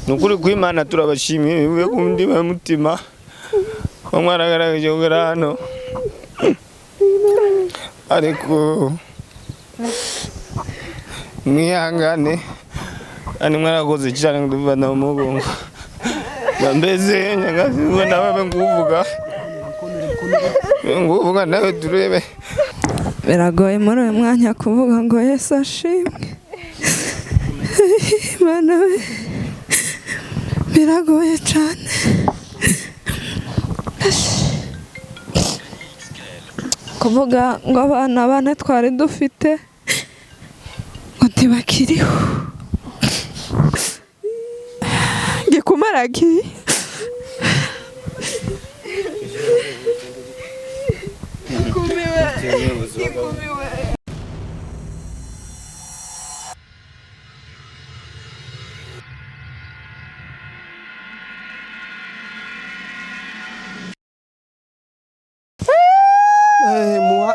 Ni ukuri kw'Imana turabashimiye bivuye ku mutima mutima ko mwaragaragaje kugera hano, ariko mwihangane kandi mwarakoze cyane kudufata mu mugongo. Mbese nyagazi nawe nguvuga nguvuga nawe turebe. Biragoye muri uyu mwanya kuvuga ngo Yesu ashimwe. Mana we, biragoye cyane kuvuga ngo abana bane twari dufite ngo ntibakiriho. Gikumaragiye.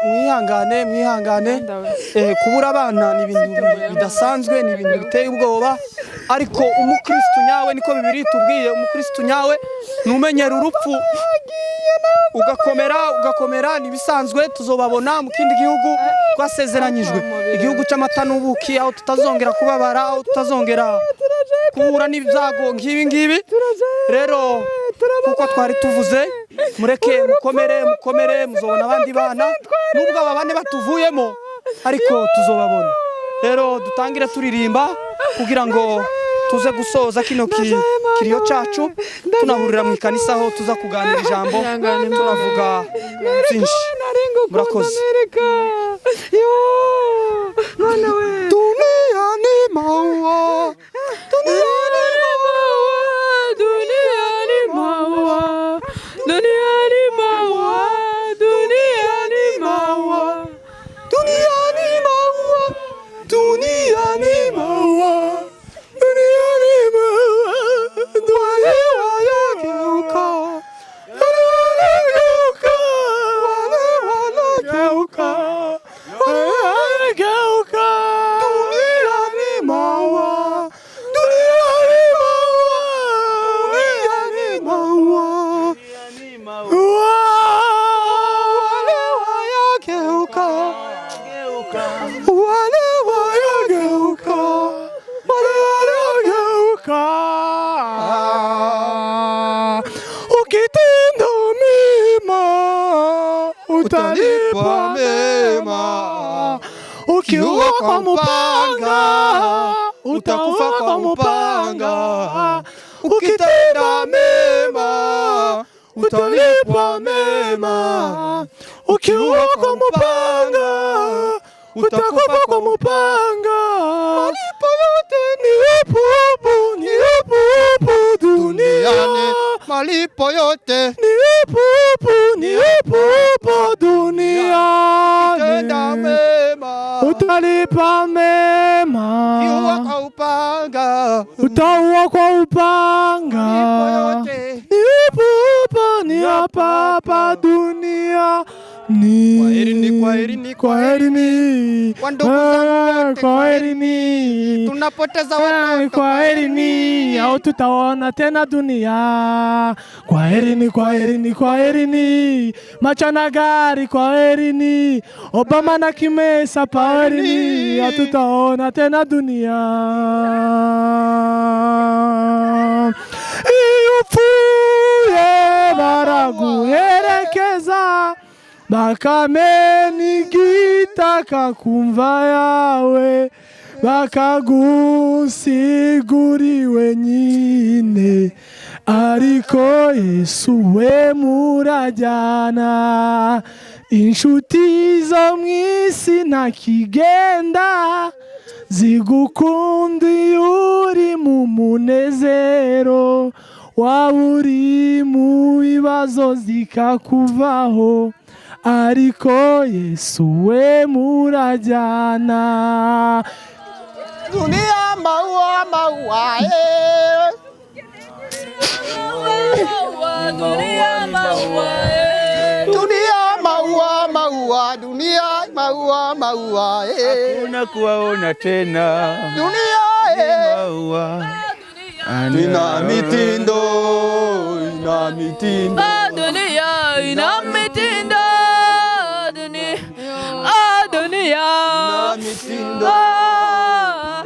Mwihangane, mwihangane. Kubura abana ni ibintu bidasanzwe, ni ibintu biteye ubwoba, ariko umukristo nyawe, niko Bibiliya itubwiye, umukristo nyawe numenyera urupfu ugakomera, ugakomera ni ibisanzwe. Tuzobabona mu kindi gihugu twasezeranyijwe, igihugu cy'amata n'ubuki, aho tutazongera kubabara, aho tutazongera guhura n'ibyago nk'ibi ngibi. Rero kuko twari tuvuze, mureke mukomere, mukomere, muzobona abandi bana, nubwo aba bane batuvuyemo ariko tuzobabona. Rero dutangire turirimba kugira ngo tuze gusoza kino kiriyo cacu, tunahurira mu ikanisa aho tuza kuganira ijambo, tunavuga byinshi. Murakoze. Dunia ni maua, dunia ni maua, Dunia ni maua, dunia ni maua, dunia ni maua. Dunia ni maua, dunia ni maua, dunia ni maua, dunia wanageuka, wale wanageuka, wale wanageuka, wale wanageuka. Dunia ni maua, dunia ni maua, dunia ni maua. Wale wanageuka, wale wanageuka, wale wanageuka. Ukitenda mema utalipwa mema, ukiua kwa mupanga utakufa kwa mupanga. Ukitenda mema utalipwa mema, ukiua kwa mupanga utakufa kwa mupanga. Malipo yote ni upupu, ni upupu duniani. Malipo yote Ni upupu, ni upupu duniani. Tenda mema, Utalipa mema, ukiua kwa upanga, utaua kwa upanga. Malipo yote Ni upupu, ni hapa hapa dunia ni. Kwaherini, kwaherini, kwaherini, Kwa ndugu zangu wote, kwaherini, tunapoteza watoto. Kwaherini, au tutaona tena dunia. Kwaherini, kwaherini, kwaherini, machana gari, kwaherini, Obama na Kimesa, kwaherini, au tutaona tena dunia. Iyo upfuye baraguherekeza, bakamena igitaka kumva yawe, bakagusiguriwe nyine, ariko Yesu we murajyana. Inshuti zo mu isi ntakigenda zigukunda iyo uri mu munezero, waba uri mu bibazo zikakuvaho, ariko Yesu we murajyana. Dunia maua maua, eh. Dunia maua, eh. Dunia maua maua, dunia maua maua, eh. Hakuna kuwaona tena Dunia, eh. maua. Dunia Ina mitindo, ina mitindo. Dunia ina mitindo, dunia, ah, dunia, Ina mitindo. ah,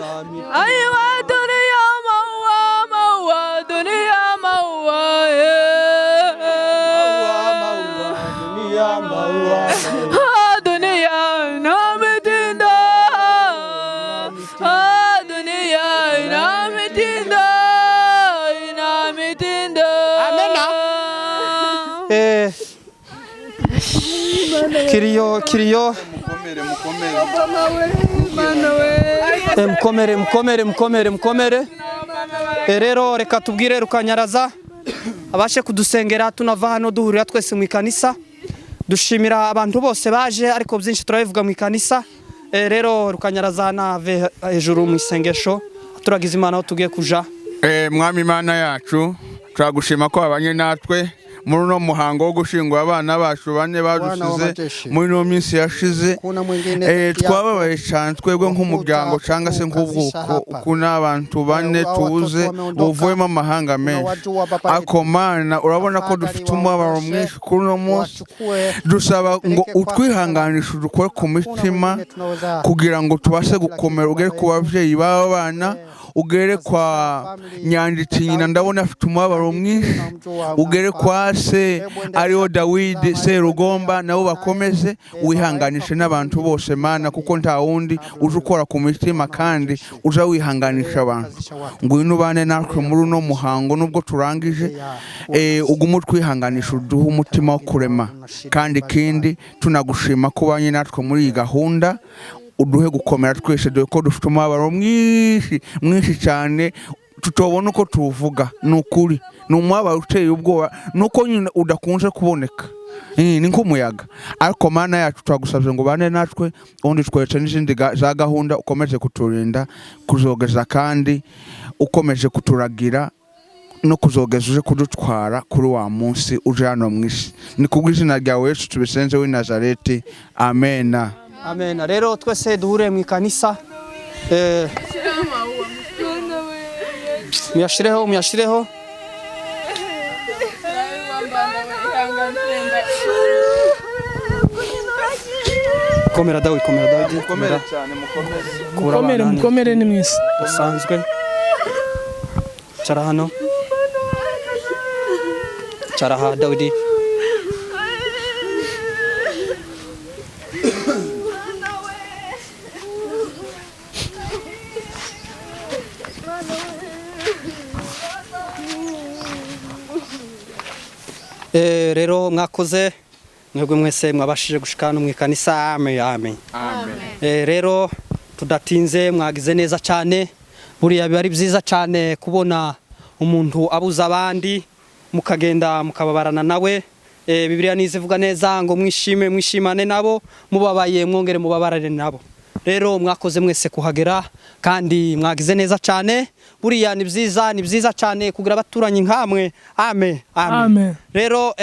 aiwa dunia maua maua, dunia maua, eh. Dunia maua. Ah, dunia ina mitindo, ah, dunia ina mitindo, ina mitindo. Amena. Kiriyo kiriyo. Mukomere, mukomere, mukomere, mukomere. Rero reka tubwire Rukanyaraza abashe kudusengera, tunava hano duhurira twese mu ikanisa. Dushimira abantu bose baje, ariko byinshi turabivuga mu ikanisa. Rero Rukanyaraza nave hejuru mu isengesho, turagize Imana aho tugiye kuja. Mwami Imana yacu, turagushima ko wabanye natwe muri uno muhango wo gushingura abana bacu bane badusize muri ino minsi yashize. Kuna mwingine kati yako. Twababaye cyane twebwe nk'umuryango cyangwa se nk'ubwoko, uku n'abantu bane tubuze buvuyemo amahanga menshi. Ako Mana, urabona ko dufite umubabaro mwinshi kuri uno munsi. Dusaba ngo utwihanganishe, udukore ku mitima kugira ngo tubashe gukomera, ugere ku babyeyi b'aba bana, ugere kwa Nyanditsi nyina, ndabona afite umubabaro mwinshi, ugere kwa se ariwo Dawidi Serugomba, nabo bakomeze, wihanganishe n'abantu bose Mana, kuko nta wundi uje ukora ku mitima kandi uza wihanganisha abantu. Ngwino ubane natwe muri uno muhango nubwo turangije, ugume utwihanganisha, uduhe umutima wo kurema. Kandi ikindi, tunagushima ko ubanye natwe muri iyi gahunda, uduhe gukomera twese, dore ko dufite umubabaro mwinshi mwinshi cyane tutobona uko tuwuvuga. Ni ukuri ni umubabaro uteye ubwoba, nuko nyine udakunze kuboneka, ni nk'umuyaga. Ariko Mana yacu, turagusabye ngo ubane natwe, ubundi tweretse n'izindi za gahunda, ukomeje kuturinda kuzogeza, kandi ukomeje kuturagira no kuzogeza uje kudutwara kuri wa munsi uje hano mu isi. Ni kubw'izina ryawe Yesu tubisenze w'i Nazareti, amena. Amen. Rero twese duhure mu ikanisa. Muyashireho, muyashireho. Komera Dawidi, komera Dawidi, komera. Cyane mukomere. Kubura Mukomere, abana ni mukomere, ni mwese. Usanzwe. Cara hano. Cara aha Dawidi. Rero mwakoze mwebwe mwese mwabashije gushika hano mu ikanisa. Amen, amen. Rero tudatinze, mwagize neza cyane. Buriya biba ari byiza cyane kubona umuntu abuza abandi, mukagenda mukababarana nawe. Bibiliya nizivuga neza ngo mwishime, mwishimane nabo, mubabaye mwongere mubabarane nabo. Rero mwakoze mwese kuhagera kandi mwagize neza cyane. Buriya ni byiza, ni byiza cyane kugira abaturanyi nkamwe. Amen, amen. Amen. Rero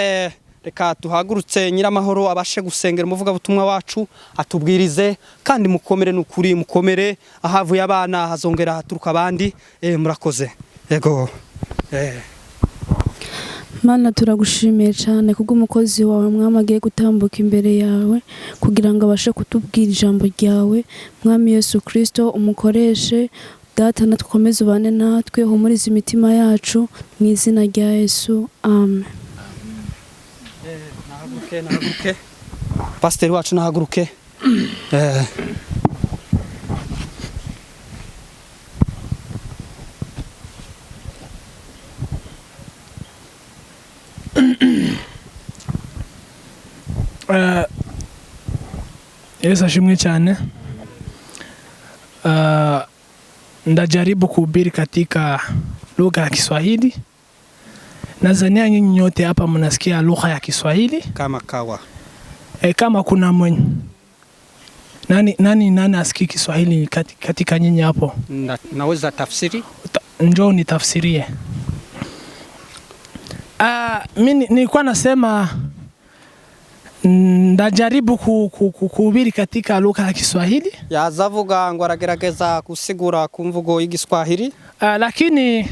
reka tuhagurutse Nyiramahoro abashe gusengera umuvugabutumwa wacu, atubwirize, kandi mukomere, n'ukuri mukomere. Ahavuye abana hazongera haturuka abandi. Murakoze, yego. Mana, turagushimiye cyane kubw'umukozi wawe Mwami agiye gutambuka imbere yawe kugira ngo abashe kutubwira ijambo ryawe. Mwami Yesu Kristo, umukoreshe Data, natwe ukomeze ubane natwe, humurize imitima yacu mu izina rya Yesu, amen. Nahaguruke, nahaguruke, pasiteri wacu nahaguruke. Yesu ashimwe cyane. Ndajaribu kuhubiri katika lugha ya Kiswahili. Nadhania nyinyi nyote hapa mnasikia lugha ya Kiswahili. Kama kawa. Kama kuna mwenye nani nani nani asikii Kiswahili katika nyinyi hapo? Naweza tafsiri. Njoo nitafsirie. Mimi nilikuwa nasema ndajaribu kuhubiri katika lugha ya Kiswahili. Yazavuga ngo aragerageza gusigura ku mvugo y'Igiswahili. Lakini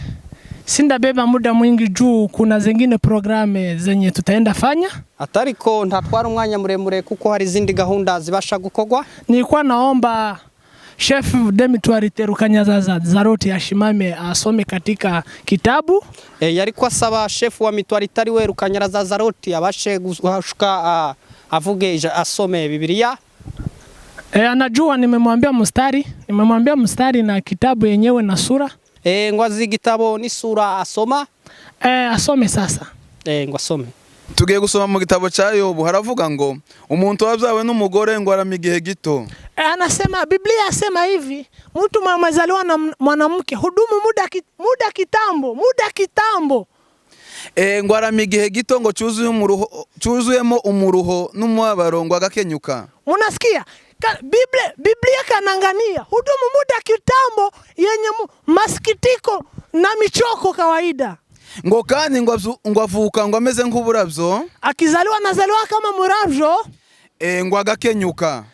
Sindabeba muda mwingi juu kuna zingine programu zenye tutaenda fanya. Atariko ntatwara umwanya muremure kuko hari izindi gahunda zibasha gukorwa. Nilikuwa naomba Chef de Mutualité Rukanyaza Zaroti ashimame asome katika kitabu. Yariko asaba chef wa mutualité ari we Rukanyaraza Zaroti abashe guhashuka avuge asome Bibiliya. Anajua nimemwambia mstari na kitabu yenyewe na sura. Ngo azi igitabo n'isura asoma. Asome sasa. Ngo asome. Tugiye gusoma mu gitabo cya Yobu, haravuga ngo umuntu wabyawe n'umugore ngo arama igihe gito. Anasema Biblia asema hivi, mtu amezaliwa na mwanamke hudumu muda kitambo. Ngo arama igihe gito ngo cyuzuyemo umuruho n'umubabaro ngo agakenyuka. Unasikia? Biblia kanangania hudumu muda kitambo yenye masikitiko na michoko kawaida. Ngo kandi ngo avuka ngo ameze nk'uburabyo, akizaliwa nazaliwa kama murabyo. Ngo agakenyuka,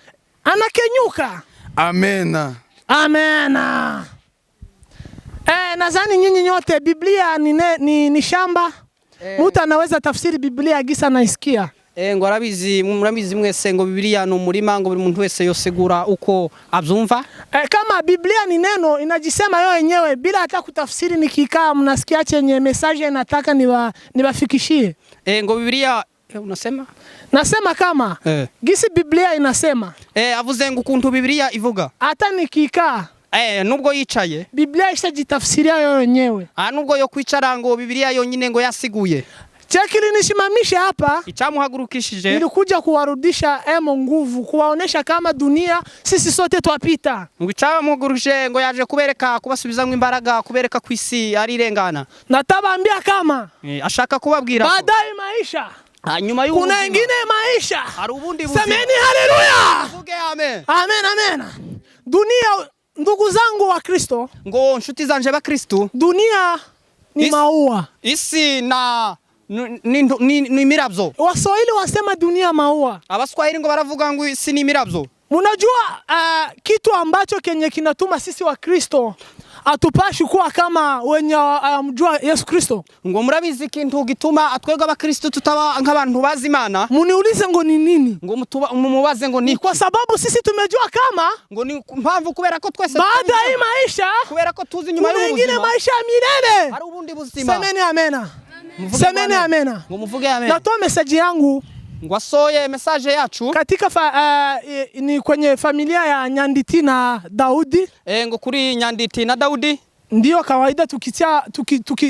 anakenyuka. Amena. Amena. Nadhani nyinyi nyote Biblia ni shamba. Mtu anaweza tafsiri Biblia gisa naisikia. Ngo arabizi, murabizi mwese ngo Biblia ni umurima, ngo buri muntu wese yosegura uko abyumva. Kama Biblia ni neno inajisema yo yenyewe bila hata kutafsiri, nikikaa mnasikia chenye message nataka niwafikishie. Ngo Biblia unasema? Nasema kama gisi Biblia inasema. Avuze ngo ukuntu Biblia ivuga. Hata nikikaa nubwo yicaye Biblia ishajitafsiria yo yenyewe. Nubwo yo kwicara ngo Biblia yonyine ngo yasiguye. Chekilinisimamisha hapa, icamuhagurukishije nilikuja kuwarudisha emo nguvu, kuwaonesha kama dunia sisi sote twapita. Ngo icamuhagurukishije ngo yaje kubereka, kubasubizamwo imbaraga, kubereka ku isi ari irengana. Natabaambia kama ashaka kubabwira baadaye maisha, hanyuma y'ubuzima kuna ingine maisha, hari ubundi buzima. Semeni haleluya, vuge amen. Amen, amen. Dunia, ndugu zangu wa Kristo, ngo nshuti zanje ba Kristo, dunia ni maua. Isi na ni mirabyo. Waswahili wasema dunia maua. Abaswahili ngo baravuga ngo isi ni mirabyo. Unajua kitu ambacho kenye kinatuma sisi wa Kristo atupashi kuwa kama wenye mjua Yesu Kristo. Ngo murabizi ikintu gituma atwega abakristo tutaba nk'abantu bazi Imana. Muniulize ngo ni nini? Ngo mumubaze ngo ni kwa sababu sisi tumejua kama ngo ni mpamvu kubera ko twese baada ya maisha, kubera ko tuzi nyuma y'ubuzima kuna maisha milele, hari ubundi buzima. Semeni amena. Semeni amena. Ngo muvuge amen. Natoa message yangu ngo asoye message yacu katika ni kwenye familia ya Nyanditi na Daudi. Ngo kuri Nyanditi na Daudi ndio kawaida tukitia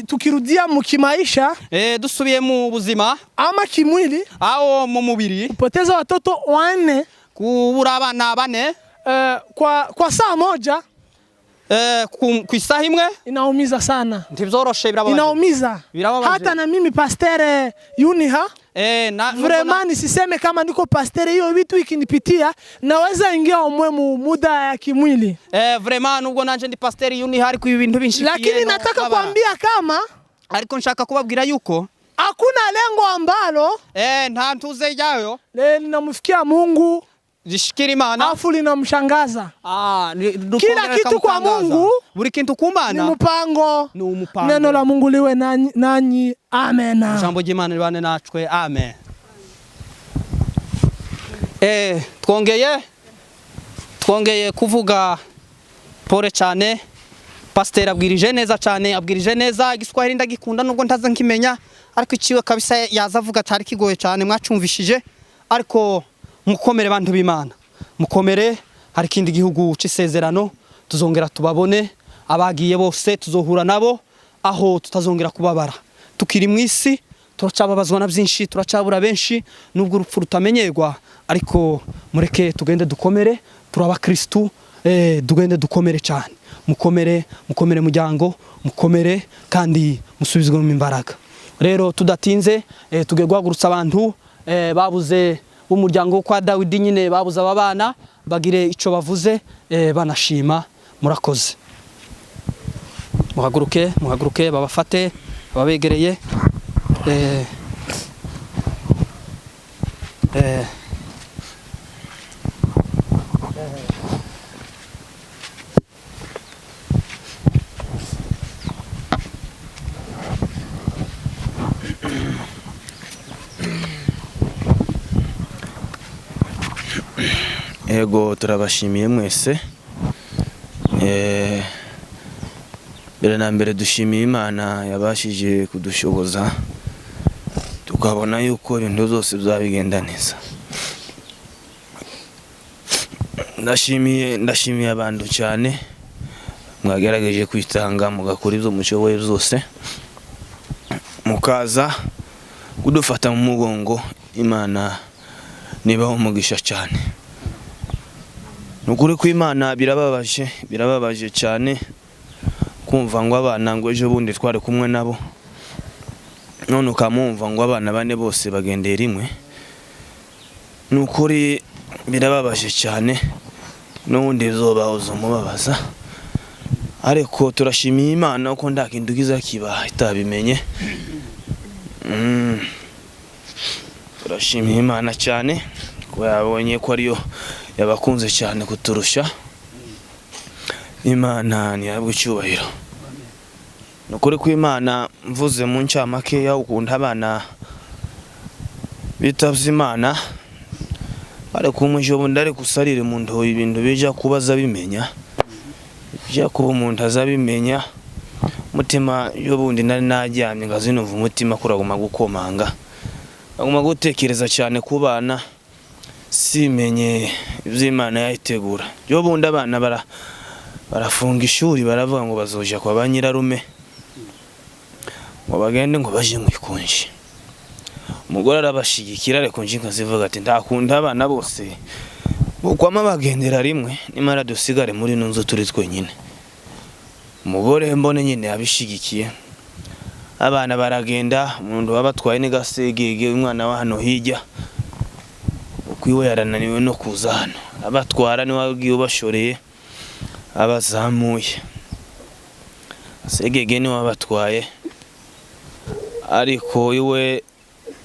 tukirudia mkimaisha, dusubiye mu buzima ama kimwili ao mu mubiri, kupoteza watoto wanne, kubura abana bane kwa saa moja, ku isaha imwe, inaumiza sana. Ntibyoroshe, birababaje. Inaumiza. Hata na mimi pastere Yuniha, vraiment nisiseme kama niko pastere, hiyo vitu ikinipitia naweza ingia omwe muda ya kimwili. Vraiment nubwo nanje ndi pastere Yuniha ariko ibi bintu binshikiye. Lakini nataka kuambia kama ariko nshaka kubabwira yuko hakuna lengo ambalo nta ntuze ryayo linamfikia Mungu rishikira Imana afu linamshangaza. Kila kitu kwa Mungu, buri kintu kumana ni mpango, ni umupango. Neno la Mungu liwe nanyi. Amen. Ijambo ry'Imana ribane natwe. Amen. Twongeye kuvuga pole cyane. Pastor abwirije neza cyane, abwirije neza. Igiswahili ndagikunda nubwo ntaza nkimenya, ariko iciwe kabisa yaza avuga cyari kigoye cyane, mwacumvishije. Ariko mukomere bantu b'Imana, mukomere. Hari ikindi gihugu c'isezerano tuzongera tubabone, abagiye bose tuzohura nabo aho tutazongera kubabara. Tukiri mu isi turacababazwa na byinshi, turacabura benshi nubwo urupfu rutamenyerwa, ariko mureke tugende dukomere, turaba Kristo, tugende dukomere cyane. Mukomere, mukomere mujyango, mukomere kandi musubizwe mu imbaraga. Rero tudatinze tugiye guhagurutsa abantu babuze umuryango kwa Dawidi nyine, babuze aba bana bagire ico bavuze, banashima. Murakoze. Muhaguruke, muhaguruke, babafate ababegereye. Ego, turabashimiye mwese. Mbere na mbere dushimiye Imana yabashije kudushoboza tukabona yuko ibintu byose bizabigenda neza. Ndashimiye abantu cyane mwagerageje kwitanga mugakora ibyo mushoboye byose, mukaza kudufata mu mugongo. Imana nibaho umugisha cyane. Nukuri kw'Imana birababaje, birababaje cyane kumva ngo abana ngo ejo bundi twari kumwe nabo, none ukamumva ngo abana bane bose bagendeye rimwe. Nukuri birababaje cyane, n'ubundi bizobahoza umubabaza. Ariko turashimiye Imana ko nta kintu kiza kiba itabimenye. Turashimiye Imana cyane kuba yabonye ko ariyo yabakunze cyane kuturusha. Imana ntihabwe icyubahiro. Nukuri kw'Imana mvuze mu ncamake ukunda abana bitavye Imana, ariko umuje bundi ari gusarira umuntu ibintu bija kubaza bimenya, bija kuba umuntu azabimenya. Mutima yo bundi nari najyamye ngazinumva umutima kuraguma gukomanga, aguma gutekereza cyane ku bana, simenye ivy'Imana yayitegura. Yo bundi abana barafunga ishuri, baravuga ngo bazoja kwa banyirarume ngo bagende ngo baje mu ikonji. Umugore arabashigikira, ariko nje nkazivuga ati ndakunda abana bose bukwama bagendera rimwe, nimara dusigare muri ino nzu turi twenyine. Umugore mbone nyine yabishigikiye, abana baragenda. Umuntu wabatwaye ni Gasegege, umwana wa hano hirya, ukwiwe yarananiwe no kuza hano, abatwara ni wagiye ubashoreye abazamuye. Gasegege ni wabatwaye, ariko iwe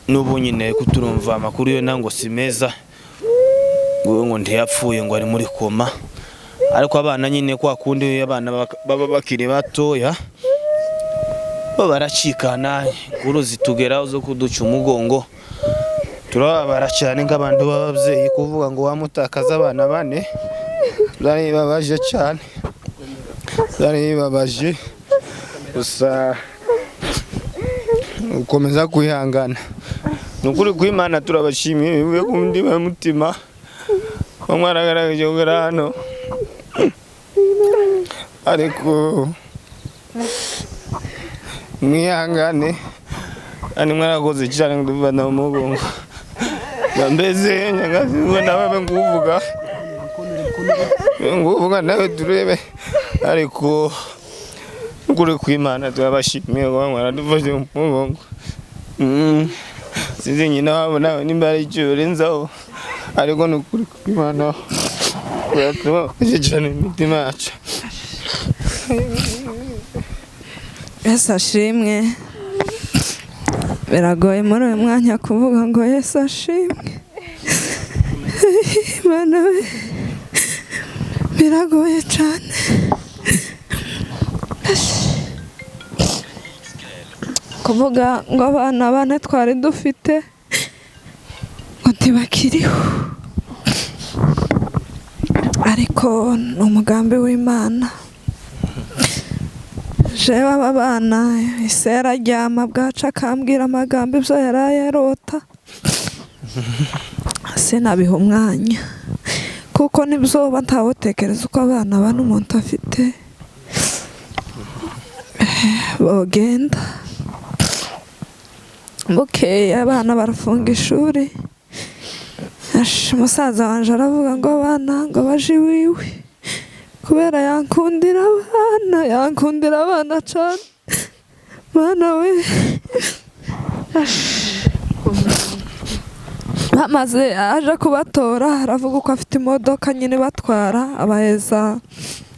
n'ubu nyine kuturumva amakuru yo nango si meza, ngo ntiyapfuye ngo ari muri koma. Ariko abana nyine kwa kundi abana baba bakiri batoya bo baracikana, inkuru zitugeraho zo kuduca umugongo. Turababara cyane nk'abantu b'ababyeyi kuvuga ngo wamutakaza abana bane, byari cyane, byari bibabaje. Gusa ukomeza kwihangana. Nukuri kw'Imana turabashimiye bivuye ku mutima mutima bamwe aragaragaje kugera hano, ariko mwihangane kandi mwarakoze cyane kudufata mu mugongo. Mbese nyagazi ngo nawe nguvuga nguvuga nawe turebe, ariko nukuri kw'Imana turabashimiye kuba mwaradufashe mu mugongo. Sinzi nyina wabo nawe nimba ari icyo yorenzaho, ariko nukuri kw'Imana turabafashe cyane imitima yacu. Yesu ashimwe. Biragoye muri uyu mwanya kuvuga ngo Yesu ashimwe. Imana we, biragoye cyane. Kuvuga ngo abana bane twari dufite ngo ntibakiriho, ariko ni umugambi w'Imana. Jewe aba bana ise yararyama bwaca akambwira amagambo ibyo yaraye arota, sinabiha umwanya kuko nibyoba ntawutekereza uko abana bane umuntu afite bogenda. Bukeye abana barafunga ishuri, umusaza wanje aravuga ngo abana ngo baje iwiwe kubera yankundira abana, yankundira abana cyane. Mana we, bamaze aje kubatora aravuga uko afite imodoka nyine batwara, abaheza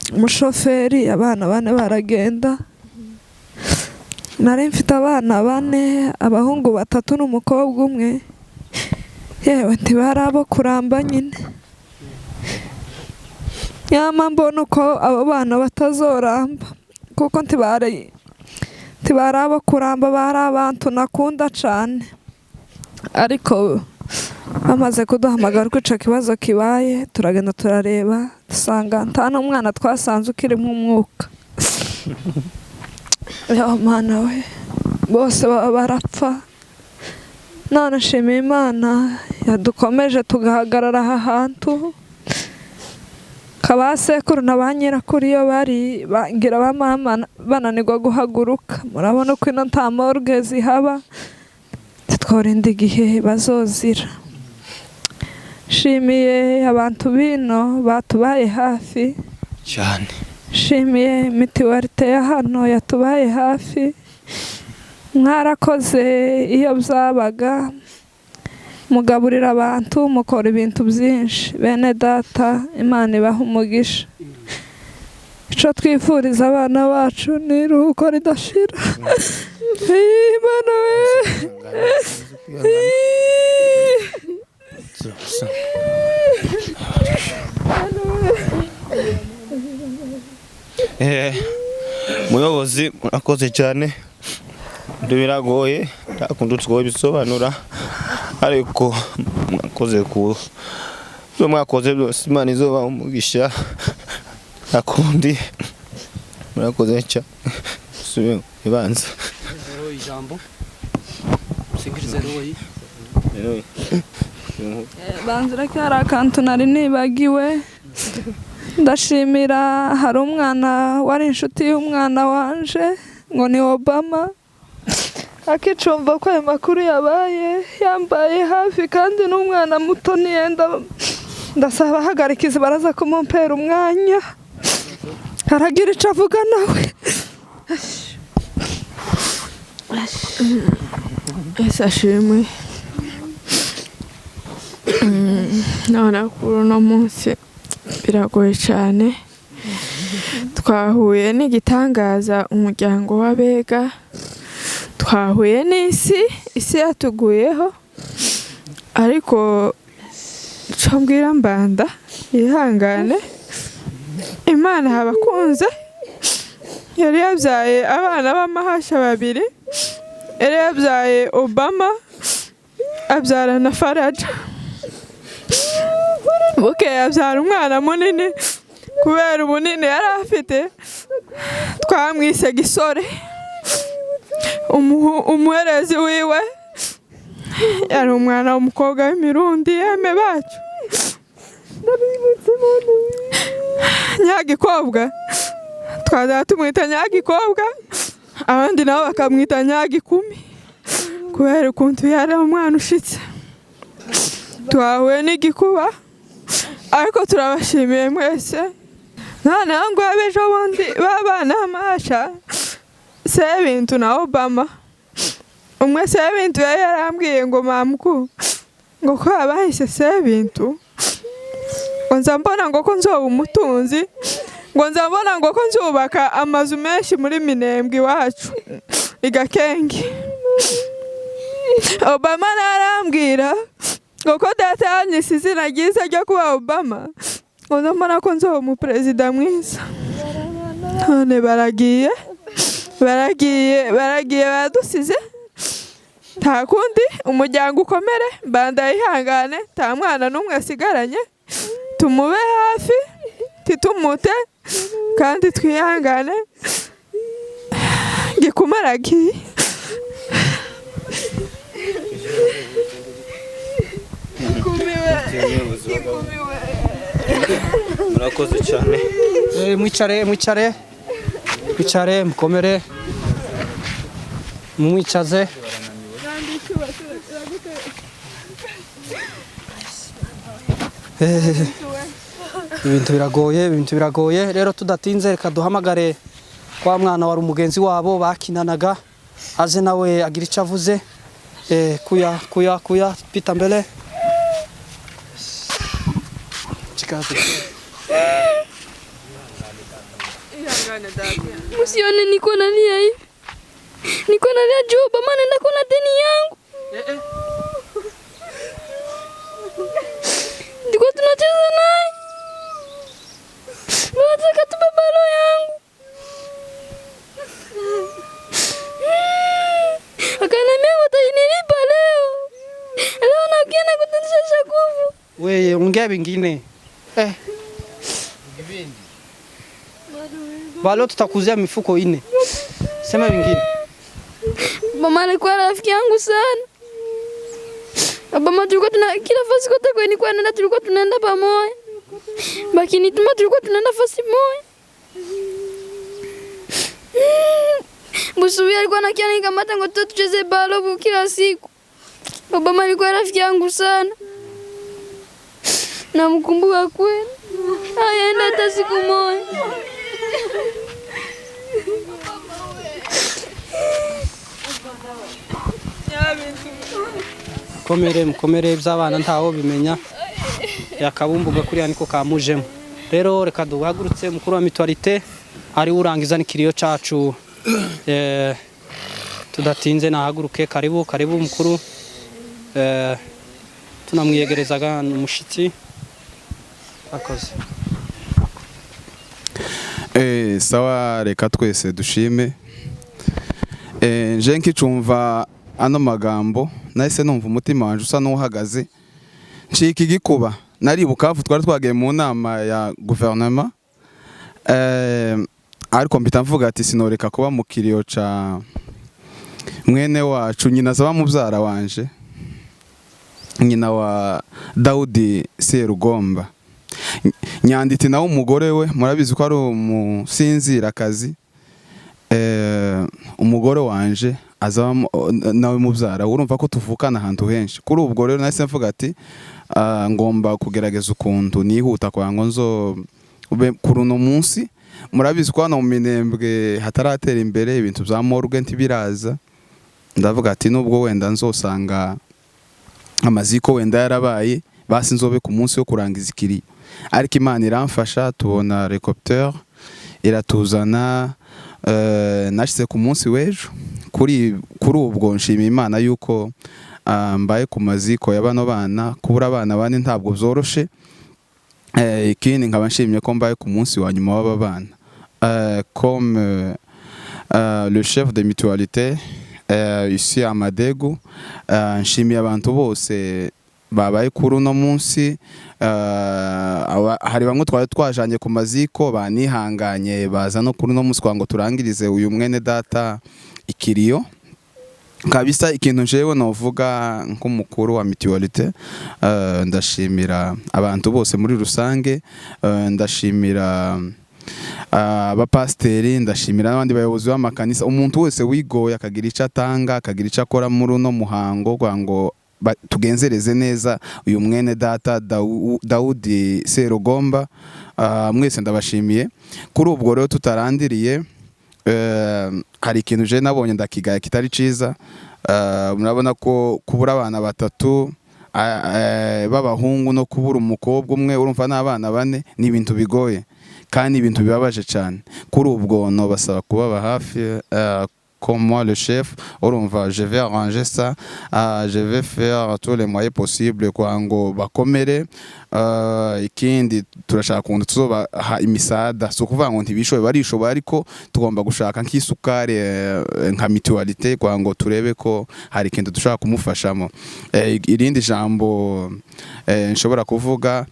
umushoferi, abana bane baragenda. Nari mfite abana bane, abahungu batatu n'umukobwa umwe. Yewe ntibari abo kuramba nyine. Nyama mbona uko abo bana batazoramba, kuko ntibari abo kuramba, bari abantu nakunda cyane. Ariko Bamaze kuduhamagara ko ico kibazo kibaye, turagenda turareba, dusanga nta n'umwana twasanze ukirimo umwuka. Yo Mana we, bose baba barapfa. None nshimiye Imana yadukomeje tugahagarara aha hantu. Kabasekuru na ba nyirakuru iyo bari bangira ba mama bananirwa guhaguruka, murabona uko ino nta morgue zihaba, tworinda igihe bazozira. Nshimiye abantu bino batubaye hafi cyane. Nshimiye mituwarite ya hano yatubaye hafi. Mwarakoze iyo byabaga, mugaburira abantu, mukora ibintu byinshi. Bene data, Imana ibaha umugisha. Ico twifuriza abana bacu ni iruhuko ridashira. Imana we. Muyobozi murakoze cyane, biragoye ntakundi twobisobanura, ariko mwakoze ku byo mwakoze byose, Imana izobaha umugisha. Ntakundi, murakoze cyane. Subiye ibanza ijambo singirize royi. Banzura ko hari akantu nari nibagiwe. Ndashimira hari umwana wari inshuti y'umwana wanje ngo ni Obama, akicumva ko ayo makuru yabaye yambaye hafi, kandi n'umwana muto niyenda. Ndasaba ahagarikizi baraza kumumpera umwanya, aragira ico avuga nawe. Ese ashimwe. None kuri uno munsi biragoye cyane, twahuye n'igitangaza umuryango w'abega, twahuye n'isi, isi yatuguyeho, ariko cyo mbwira Mbanda yihangane, Imana habakunze. Yari yabyaye abana b'amahasha babiri, yari yabyaye Obama abyara na Faraja. Bukeye abyara umwana munini, kubera ubunini yari afite twamwise Gisore. Umuherezi wiwe yari umwana w'umukobwa w'imirundi yeme bacu Nyagikobwa, twazaba tumwita Nyagikobwa, abandi nabo bakamwita Nyagikumi kubera ukuntu yari umwana ushitse. Twahuye n'igikuba, ariko turabashimiye mwese. Noneho ngo abejo bundi babana amasha Sebintu na Obama. Umwe Sebintu yari yarambwiye ngo mamuku ngo ko abahise Sebintu, ngo nza mbona ngo ko nzoba umutunzi, ngo nza mbona ngo ko nzubaka amazu menshi muri Minembwe iwacu igakenge. Obama narambwira ngo ko data yanyise izina ryiza ryo kuba Obama, ngo nza mbona ko nzoba umuperezida mwiza. None baragiye baragiye baragiye baradusize. Nta kundi, umuryango ukomere, Mbanda yihangane, nta mwana n'umwe asigaranye, tumube hafi titumute, kandi twihangane. Gikuma aragiye. Murakoze cyane. Mwicare mwicare mwicare, mukomere, mumwicaze. Ibintu biragoye, ibintu biragoye. Rero tudatinze reka duhamagare kwa mwana wari umugenzi wabo bakinanaga, aze nawe agira icyo avuze. Kuya kuya kuya pita mbele. Chikaze. Msione niko nalia hivi, niko nalia juu Obama anaenda kuna deni yangu. Ndiko tunacheza naye, nataka tupe balo yangu. Akaniambia watanilipa leo. Leo nakia na kutanisha Weye ongea vingine. Eh. Balo tutakuzia mifuko ine. Sema vingine. Mama alikuwa rafiki yangu sana. Obama tulikuwa tuna kila fasi kote kwenye nilikuwa naenda tulikuwa tunaenda pamoja. Bakinituma tulikuwa tunaenda fasi moja. Busubi alikuwa anakia nikamata ngo tucheze balo kila siku. Obama alikuwa rafiki yangu sana. Namkumbuka kweli. Hayaenda hata siku moja. Mukomere mukomere iby'abana ntawo bimenya yakabumbuga kuriya niko kamujemo. Rero reka duhagurutse mukuru wa mutualité ari urangiza n'ikiriyo cacu tudatinze nahaguruke. Karibu karibu mukuru, tunamwiyegerezaga umushitsi akoze. Sawa, reka twese dushime. Nje nkicumva ano magambo nahise numva umutima wanje usa n'uhagaze, ncika igikuba. Nari Bukavu twari twagiye mu nama ya guverinoma, ariko mpita mvuga ati sinoreka kuba mu kiriyo ca mwene wacu, nyina zaba mubyara wanje, nyina wa Daudi Serugomba. Nyanditi nawe umugore we murabizi ko ari umusinzirakazi. Umugore wanje azaba nawe mubyara, urumva ko tuvukana ahantu henshi. Kuri ubwo rero nahise mvuga ati ngomba kugerageza ukuntu nihuta kwa ngo nzo ube kuri uno munsi. Murabizi ko hano mu Minembwe hataratera imbere, ibintu bya morgue ntibiraza. Ndavuga ati nubwo wenda nzosanga amaziko wenda yarabaye, basi nzobe ku munsi wo kurangiza ikiriyo. Ariko Imana iramfasha tubona helicopter iratuzana. Nashize ku munsi w'ejo. Kuri ubwo nshima Imana yuko mbaye ku maziko ya bano bana. Kubura abana bane ntabwo byoroshe. Ikindi nkaba nshimye ko mbaye ku munsi wa nyuma w'aba bana. Comme le chef de mutualité ici à Madegu, nshimiye abantu bose babaye kuri uno munsi. Hari bamwe twari twajanye ku maziko banihanganye baza no kuri uno munsi kwa ngo turangirize uyu mwene data ikiriyo kabisa. Ikintu njewe novuga nk'umukuru wa mutualité, ndashimira abantu bose muri rusange, ndashimira abapasteri, ndashimira n'abandi bayobozi b'amakanisa, umuntu wese wigoye akagira icyo atanga, akagira icyo akora muri uno muhango kwa ngo tugenzereze neza uyu mwene data Daudi Serugomba. Mwese ndabashimiye. Kuri ubwo rero tutarandiriye, hari ikintu je nabonye ndakigaya kitari ciza. Murabona ko kubura abana batatu b'abahungu no kubura umukobwa umwe, urumva n'abana bane, ni ibintu bigoye kandi ibintu bibabaje cyane. Kuri ubwo no basaba kubaba hafi. Comme moi le chef, urumva je vais arranger ça, je vais faire tous les moyens possibles kwa ngo bakomere. Ikindi turashaka kuntu tuzobaha imisada, so kuvuga ngo ntibishoboye barishoboye, ariko tugomba gushaka nk'isukari nka mutualité kwa ngo turebe ko hari ikintu dushaka kumufashamo. Irindi jambo nshobora kuvuga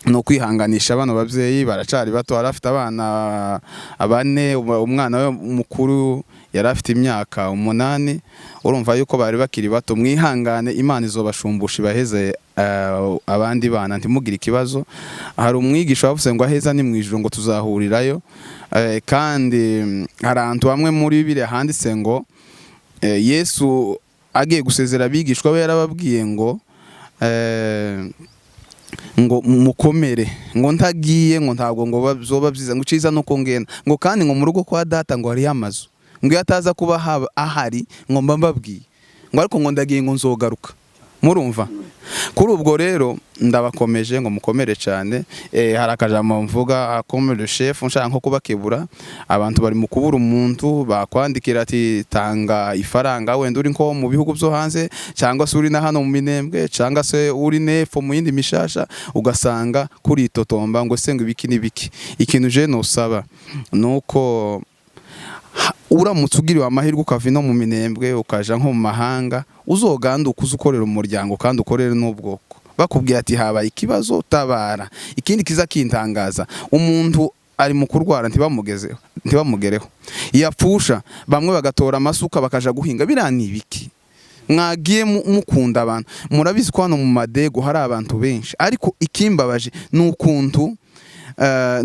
no kwihanganisha bano bavyeyi baracari bato. Arafite abana bane, umwana we mukuru yarafite imyaka 8, urumva yuko bari bakiri bato. Mwihangane, Imana izobashumbusha ibaheze abandi bana, ntimugire ikibazo. Hari umwigisha wavuze ngo aheza ni mwijuru ngo tuzahurirayo. Kandi hari ahantu hamwe muri Bibiliya handitse ngo Yesu agiye gusezera abigishwa be yarababwiye ngo ngo mukomere, ngo ntagiye ngo ntabwo ngo bazoba byiza, ngo ciza nuko ngenda, ngo kandi ngo mu rugo kwa data ngo hari amazu, ngo iyo ataza kuba ahari ngo mba mbabwiye, ngo ariko ngo ndagiye ngo nzogaruka. Murumva? Kuri ubwo rero ndabakomeje ngo mukomere cyane. Hari akajambo mvuga comme le chef, nshaka nko kubakebura. Abantu bari mu kubura umuntu bakwandikira ati tanga ifaranga, wenda uri nko mu bihugu byo hanze, cyangwa se uri na hano mu Minembwe, cyangwa se uri nefo mu yindi mishasha, ugasanga kuri totomba ngo se ngo ibiki nibiki. Ikintu je nosaba nuko uramutse ugiriwe amahirwe ukava ino mu Minembwe ukaja nko mu mahanga, uzoganduka uza ukorera umuryango kandi ukorere n'ubwoko. Bakubwiye ati habaye ikibazo, tabara. Ikindi kiza kintangaza, umuntu ari mu kurwara ntibamugezeho, ntibamugereho, yapfusha bamwe bagatora amasuka bakaja guhinga. Biriya ni ibiki? Mwagiye mukunda abantu. Murabizi ko hano mu madego hari abantu benshi, ariko ikimbabaje ni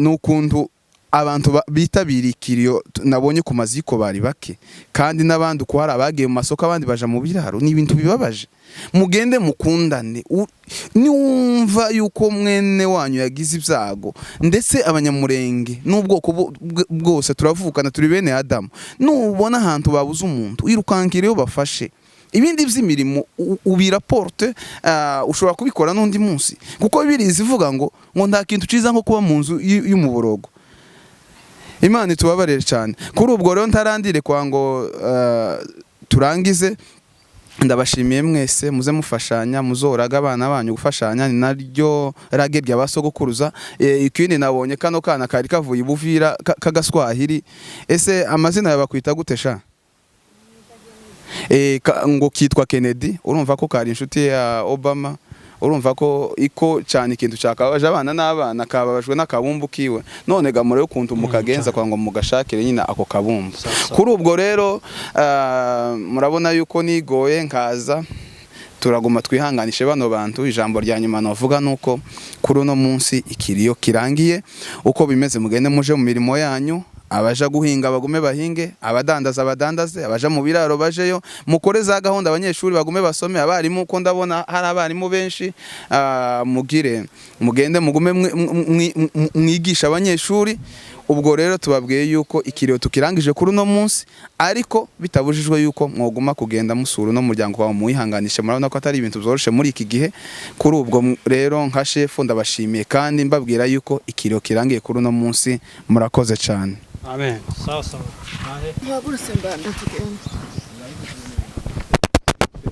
ukuntu abantu bitabiriye ikiriyo nabonye ku maziko bari bake, kandi n'abandi uko hari abagiye mu masoko, abandi baja mu biraro. Ni ibintu bibabaje. Mugende mukundane. Niwumva yuko mwene wanyu yagize ibyago, ndetse Abanyamurenge n'ubwoko bwose turavukana, turi bene Adamu. Nubona ahantu babuze umuntu, wirukankire iyo bafashe. Ibindi by'imirimo ubiraporte, ushobora kubikora n'undi munsi, kuko birizi ivuga ngo nta kintu ciza nko kuba mu nzu y'umuborogo. Imana itubabarire cyane. Kuri ubwo rero ntarandire kwa ngo turangize, ndabashimiye mwese. Muze mufashanya, muzoraga abana banyu. Gufashanya ni naryo rage rya basogokuruza. Ikindi nabonye kano kana kari kavuye i Buvira k'agaswahili. Ese amazina yawe bakwita gute sha? Ngo kitwa Kennedy. Urumva ko kari inshuti ya Obama. Urumva ko iko cyane ikintu cyakabaje abana n'abana kababajwe n'akabumbu kiwe. None gamure ukuntu mukagenza kwa ngo mugashakire nyine ako kabumbu. Kuri ubwo rero murabona yuko nigoye nkaza. Turaguma twihanganishe bano bantu. Ijambo rya nyuma navuga nuko kuri uno munsi ikiriyo kirangiye uko bimeze. Mugende muje mu mirimo yanyu. Abaja guhinga bagume bahinge, abadandaza badandaze, abaja mu biraro bajeyo, mukore za gahunda, abanyeshuri bagume basome, abarimu ko ndabona hari abarimu benshi, mugire mugende mugume mwigisha abanyeshuri. Ubwo rero tubabwiye yuko ikiriyo tukirangije kuri uno munsi, ariko bitabujijwe yuko mwoguma kugenda musura uno muryango wawe, muwihanganishe. Murabona ko atari ibintu byoroshe muri iki gihe. Kuri ubwo rero nka shefu ndabashimiye kandi mbabwira yuko ikiriyo kirangiye kuri uno munsi. Murakoze cyane. Amen. Sawa sawa. Mpagurutse mbanda tugenda.